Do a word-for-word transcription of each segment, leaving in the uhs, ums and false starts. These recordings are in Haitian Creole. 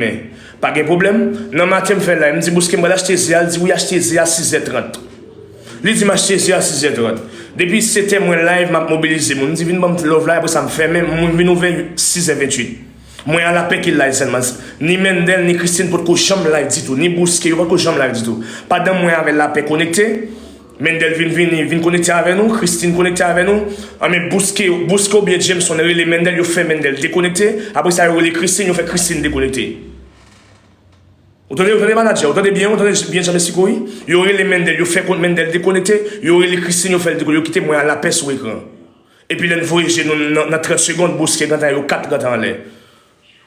Men, pa gen pwoblèm. Nan maten, m fè live. M di, "Bouske, m pral achte ze a." L di, "Wi, achte ze a sizè trant." Li di m achte ze a sizè trant. Depi setè mwen live, m ap mobilize moun. M di, "Vin ban m love la," apre sa, m fèmen. Mwen vin ouvè sizè venntuit. Mwen a lapè ki live sèlman. Ni Mendel, ni Christine potko janm live ditou. Ni Bouske, yo potko janm live ditou. Pandan mwen avè lapè konekte, Mendel vin vini, vin konekte avè nou, Christine konekte avè nou. Anben Bouske, Bouske oubyen Jameson rele Mendel, yo fè Mendel dekonekte. Apre sa, yo rele Christine, yo fè Christine dekonekte. Ou tande, ou tande manadjè, ou tande byen, ou tande byen jan mesye kouri? Yo rele Mendel, yo fè kont Mendel dekonekte, yo rele Christine, yo fè l dekonekte, yo kite mwen a lapè sou ekran. Epi lè n voye je nou nan, nan trant segonn, Bouske gentan yo kat gentan anlè.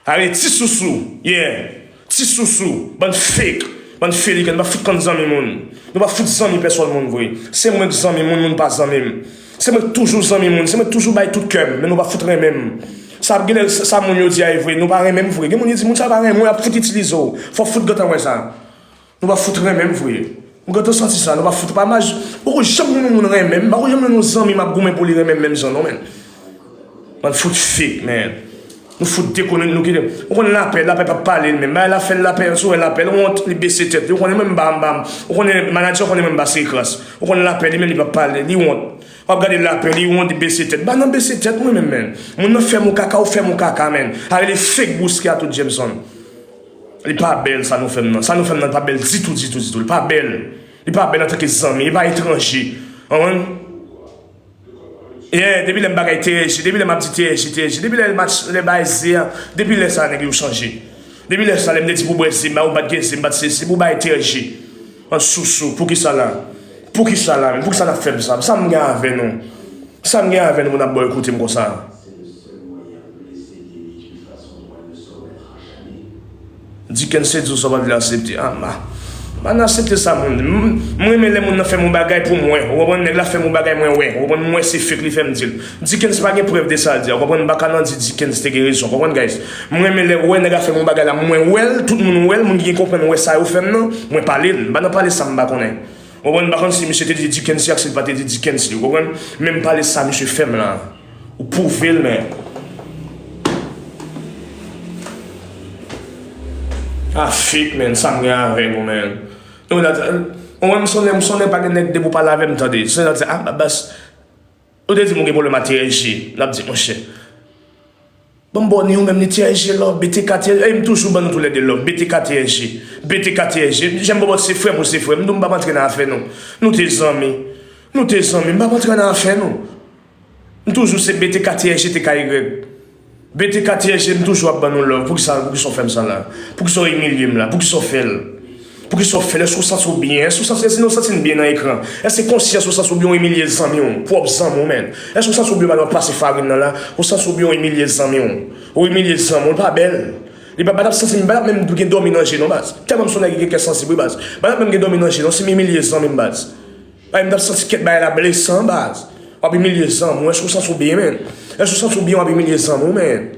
Ale ti sousou, yeah. Ti sousou, bann fake, bann feliken, nou pa fout konn zanmi moun. Nou pa fout zanmi pèsòn moun vre. Se mwen k zanmi moun, moun pa zanmi m. Se mwen k toujou zanmi moun, se mwen k toujou bay tout kè m, men nou pa fout renmen m. Sa ap genlè, sa moun yo di a e vre, nou pa renmen m vre. Gen moun ki di moun sa pa renmen w, y ap fout itilize w. Fò w fout gentan wè sa. Nou pa fout renmen m vre. M gentan santi sa, nou pa fout pa maj. Poko janm gen moun renmen m, poko janm gen yon zanmi m ap goumen pou li renmen m menm jan non, men. Bann fout fake, man. Nou fout dekonnen, nou kite. Ou konn lapè, lapè p ap pale l menm. Bay lapè, lapè, si w wè lapè, l wont, li bese tèt li. Ou konnen mwen m ba, m ba, ou konnen manadjè, ou konnen mwen m ba se kras. Ou konn lapè, li menm li p ap pale, li wont. W ap gade lapè, li wont, li bese tèt. Ba nan bese tèt mwen menm, man. Moun nan fè m yon kaka, ou fè m yon kaka, man. A rele fake Bouske a tout Jameson. Li pa bèl sa nou fè m nan. Sa nou fè m nan, li pa bèl ditou, ditou, ditou. Li pa bèl. Li pa bèl antanke zanmi. Li pa etranje. Konprann? Yeah, depi lè m bagay T S G, depi lè m ap di T S G, T S G, depi lè match, lè bay ze a, depi lè sa nèg yo chanje. Depi lè sa, lè m te di pou bwè ze, m ba ou bat gen ze, m bat se, se pou bay T S G. An sousou, poukisa la? Poukisa la, men? Poukisa n ap fè m sa? Sa m gen avè nou? Sa m gen avè nou pou n ap bòykote m konsa? Dickens se di w sa w pa vle aksepte. Ah, ma, pa nan aksepte sa, moun. M, m renmen lè moun nan fè m yon bagay pou m wè. Ou konprann? Nèg la fè m yon bagay, mwen wè. Ou konprann? Mwen se fake li fè m di l. Dickens pa gen prèv de sa l di a. Ou konprann? M pa ka nan di Dickens te gen rezon. Ou konprann, guys? M renmen lè ou wè nèg la fè m yon bagay la, mwen wè l, tout moun wè l, moun ki gen konprann wè sa yo fè m nan, mwen pale l. M pa nan pale sa m pa konnen. Ou konprann? M pa konn si misye te di Dickens li ak si l pa te di Dickens li, ou konprann? Men m pale sa misye fè m la. Ou pwouve l, men. Ah, fake, man. Sa m gen avèk ou, man. Nou la, ou wè m sonnen, m sonnen pa gen nèg depi w pale avè m, tande. Sonnen la di, ah, Babas, ou te di m ou gen pwoblèm ak T S G. L ap di, monchè. Ban m ba w ni ou menm ni T S G love, B T K T S G, ey, m toujou ban nou toulède love, B T K T S G, B T K T S G, Jan Bòbòt se frè m, ou se frè m, m di w m p ap antre nan afè nou. Nou te zanmi, nou te zanmi, m p ap antre nan afè nou. M toujou se B T K T S G T K Y. B T K T S G, m toujou ap ban nou love, poukisa, poukisa w fè m sa la? Poukisa w imilye m la? Poukisa w fè l? Poukisa w fè l? Èske w santi w byen? Èske w santi, èske nou santi n byen nan ekran? Èske konsyans ou santi w byen w imilye zanmi w, pwòp zanmi w, menn? Èske w santi w byen pandan w pase farin nan la? Ou santi w byen w imilye zanmi w? Ou imilye zanmi w, l pa bèl. Li pa, pa t ap santi m, pa t ap menm gen dòmi nan je non, baz. Tèlman m se yon nèg ki gen kè sansib, wi, baz. Pa t ap menm gen dòmi nan je non, si m imilye zanmi m, baz. Ay, m t ap santi kèk bagay la blesan, baz. W ap imilye zanmi w, èske w santi w byen, menn? Èske w santi w byen w ap imilye zanmi w, menn?